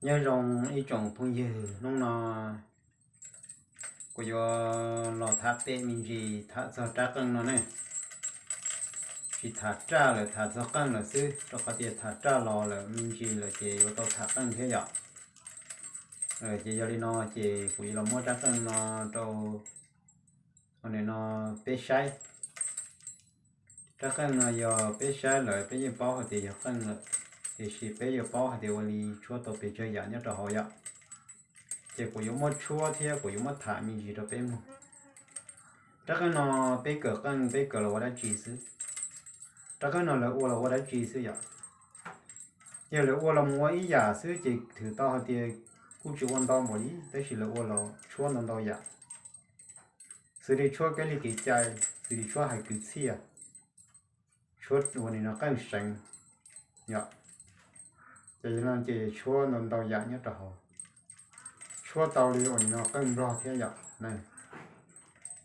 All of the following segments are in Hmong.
Nyob zoo ib tsoom phooj ywg, hnub no kuv yuav los tham pem me ntsis tham txog rab qeej no ne. Tsis tham raj lawm, tham txog qeej lawm xwb, rau qhov tias tham raj los lawm me ntsis lawm ces yuav tau tham qeej thiab yom. Ces yog li no ces kuv yuav los muab rab qeej no rau no peb saib. Rab qeej no yog peb saib lawm peb yeej paub hais tias yog qeej lawm, tiam sis peb yuav paub hais tias ua li tshuab tau pes tsawg yam nyob rau hauv yom. Ces kuv yuav muab tshuab thiab kuv yuav muab tham me ntsis rau peb mloog. Rab qeej no peb kawm qeej peb kawm los ua dab tsi xwb? Rab qeej no lawv ua los ua dab tsi xwb yom? Yog lawv ua los mus ua ib yam xwb ces thwm tau hais tias kuj tsis ua ntau npaum li, tab sis lawv ua los tshuab ntau ntau yam. Xws li tshuab kev li kev cai, xws li tshuab hais kwv txhiaj, tshuab ua nim no qeej seev yom. Ces yog no ces tshuab ntau ntau yam nyob rau hauv, tshuab tau li ua nim no qeej nplog thiab yom.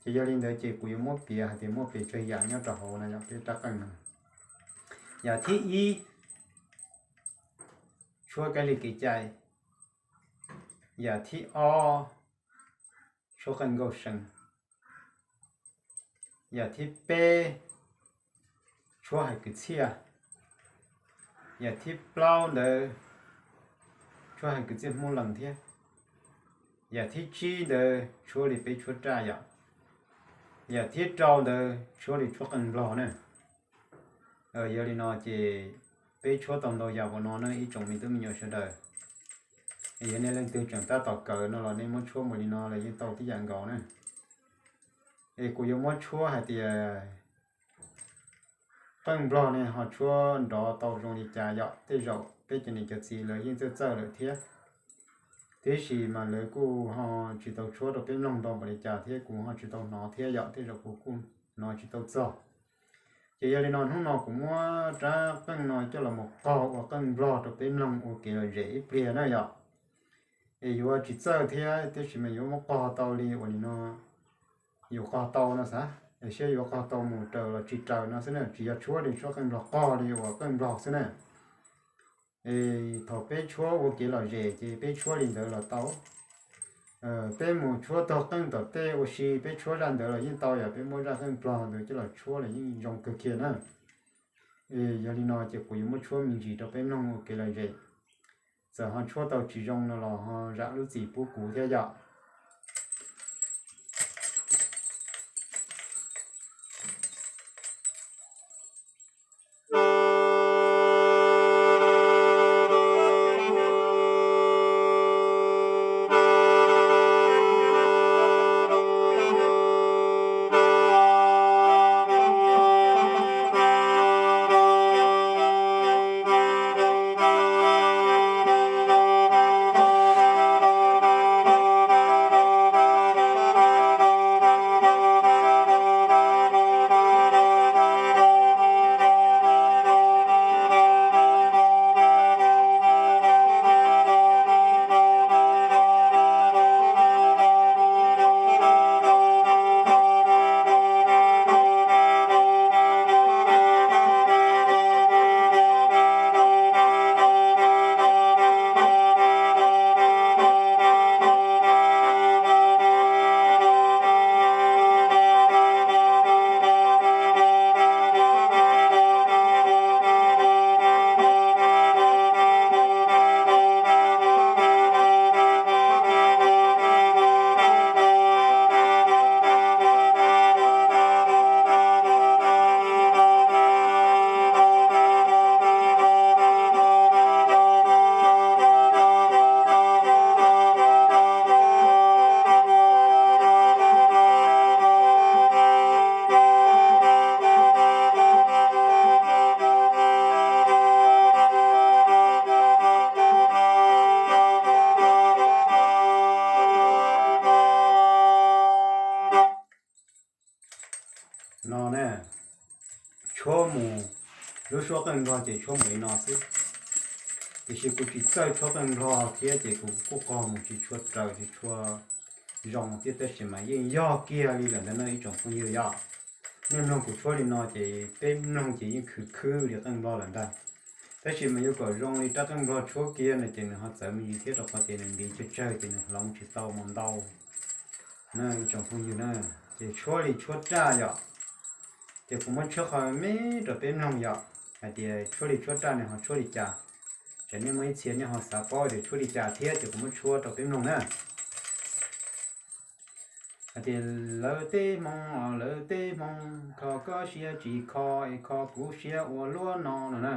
Ces yog li ntawd ces kuv yuav muab piav hais tias muaj pes tsawg yam nyob rau hauv no yom, peb rab qeej no. Yam thib ib, tshuab kev li kev cai. Yam thib ob, tshuab qeej nkauj seev. Yam thib peb, tshuab hais kwv txhiaj. Yam thib plaub ntawd, tshuab hais kwv txhiaj Hmoob Lees thiab. Yam thib tsib ntawd tshuab li peb tshuab raj yom. Yam thib rau ntawd tshuab li tshuab qeej nplog na. Yog li no ces peb tshuab tau ntau yam npaum no ne ib tsoom me tub me nyuam sawv daws. Yog nej leej twg tseem tab tom kawm no los nej muab tshuab mus li no los yeej tau tib yam nkaus na. Es kuv yuav muab tshuab hais tias qeej nplog ne ho tshuab nrov tau zoo li cas yom, tej zaum peb cov niam cov txiv lawv yeej txawj txawj lawm thiab. Tiam sis mas lawv kuj ho tsis tau tshuab rau peb mloog ntau npaum li cas thiab kuv ho tsis tau hnov thiab yom, tej zaum kuv kuj hnov tsis tau txog. Ces yog li no hnub no kuv muab rab qeej no coj los mus qog ua qeej nplog rau peb mloog ua kev lom zem ib pliag na yom. Es yuav tsis txawj thiab, tiam sis mas yuav muab qog tau li uas nim no yus qog tau no xav, es saib yuav qog tau mus raws los tsis raws no xwb na, tsis yog tshuab li tshuab qeej nplog qog li uas qeej nplog xwb na. Es thaum peb tshuab ua kev lom zem ces peb tshuab li ntawd los tau. Peb mus tshuab tog qeej tom tej ua si peb tshuab zaj ntawd los yeej tau, yog peb muab zaj qeej nplog ntawd coj los tshuab los yeej zoo kawg kiag na. Yog li no ces kuv yuav muab tshuab me ntsis rau peb mloog ua kev lom zem. Txawm ho tshuab tau tsis zoo no los ho zam lub txim pub kuv thiab yom. No ne, tshuab mus, lub suab qeej nplog ces tshuab mus li no xwb. Tiam sis kuv tsis txawj tshuab qeej nplog thiab ces kuv kuj qog mus tsis tshua raws tsis tshua zoo thiab, tab sis mas yeej yog kiag li lawm ntag na ib tsoom phooj ywg yom. Nej mloog kuv tshuab li no ces peb mloog ces yeej khwv khwb li qeej nplog lawm ntag. Tab sis mas yuav kom zoo li rab qeej nplog tshuab kiag no ces nws ho txawv me ntsis thiab, rau qhov tias nws ntiv tsawg tsawg ces nws hloov tsis tau mus ntau na ib tsoom phooj ywg na. Ces tshuab li tshuab raj yom. Ces kuv muab tshuab qhov me rau peb mloog yom, hais tias tshuab li tshuab raj nws ho tshuab li cas. Ces nej muaj ib txhia nej ho xav paub tias tshuab li cas thiab ces kuv muab tshuab rau peb mloog na. Hais tias lawv teb Hmoob os, lawv teb Hmoob, kho koj siab tsis kho es kho kuv siab ua luaj no no na.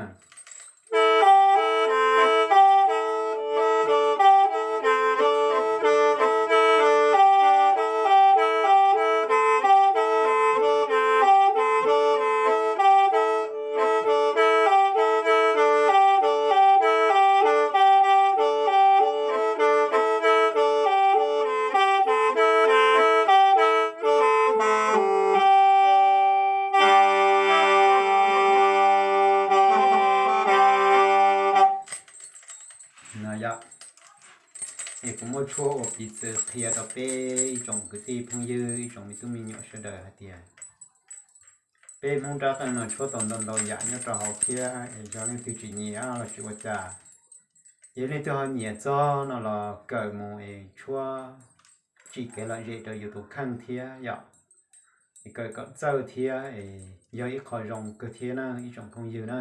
No yom, es kuv muab tshuab ua piv txwv qhia rau peb ib tsoom kwv tij phooj ywg, ib tsoom me tub me nyuam sawv daws hais tias peb Hmoob rab qeej no tshuab tau ntau ntau yam nyob rau hauv thiab, es yog leej twg tsis nyiam los tsis ua cas. Yog leej twg ho nyiam txog no los kawm mus es tshuab tsim kev lom zem rau yus tus kheej thiab yom. Es kawm kom txawj thiab es yog ib qho zoo kawg thiab na ib tsoom phooj ywg na.